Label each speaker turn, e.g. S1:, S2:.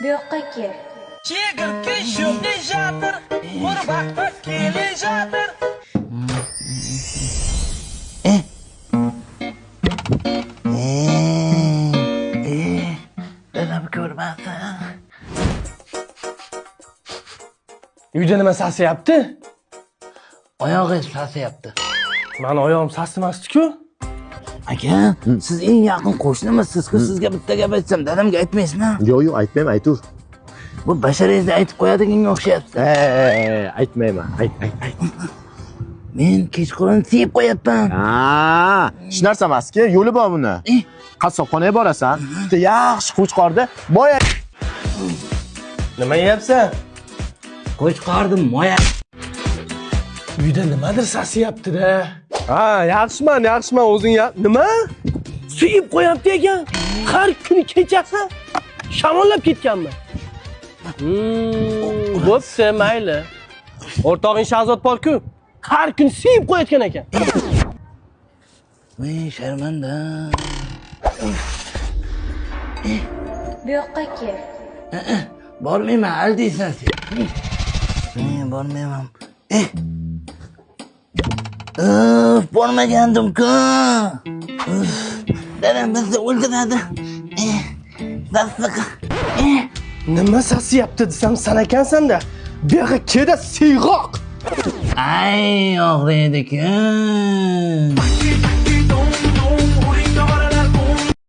S1: Bu yoqqa kel.
S2: Chegirtka shunday жатыр, qurbaqa kele жатыр.
S3: Dadam ko'rmasin.
S4: Uyda nima sasiyapti?
S3: Oyog'ingiz sasiyapti.
S4: Mani oyog'im sasimasdi-ku.
S3: Aka, siz eng yaqin qo'shnimisiz-ku, sizga bitta gap aytsam, dadamga aytmaysizmi?
S5: Yo'q, yo'q, aytmayman, aytur.
S3: Bu basharangizni aytib qo'yadiganga o'xshayapti.
S5: Aytmayman. Ayt, ayt, ayt.
S3: Men kechqurun siyib qo'yapman.
S5: Ha, hech narsa emas-ki, yo'li bor buni. Qassobxonaga borasan, bitta yaxshi qo'chqorda moya.
S4: Nima yeyapsan?
S3: Qo'chqorni moya.
S4: Uyda nimadir sasiyapti-da. Ha, yaxshiman, yaxshiman, o'zing nima? Suyib qo'yapti ekan. Har kuni kechasi shamollab ketganman. Bo'pti, mayli. O'rtog'ing Shahzod bor-ku, har kuni suyib qo'yayotgan ekan.
S3: Voy, sharmanda.
S1: Bu yoqqa kel.
S3: Bormayman, aldaysan sen. Bormayman. Uf, bormagandim-ku. Dadam bizni o'ldiradi. Sassiq.
S4: Nima sasiyapti desam, san ekansan-da. Bu yoqqa kela siyg'oq.
S3: Ay, og'riydi-ku.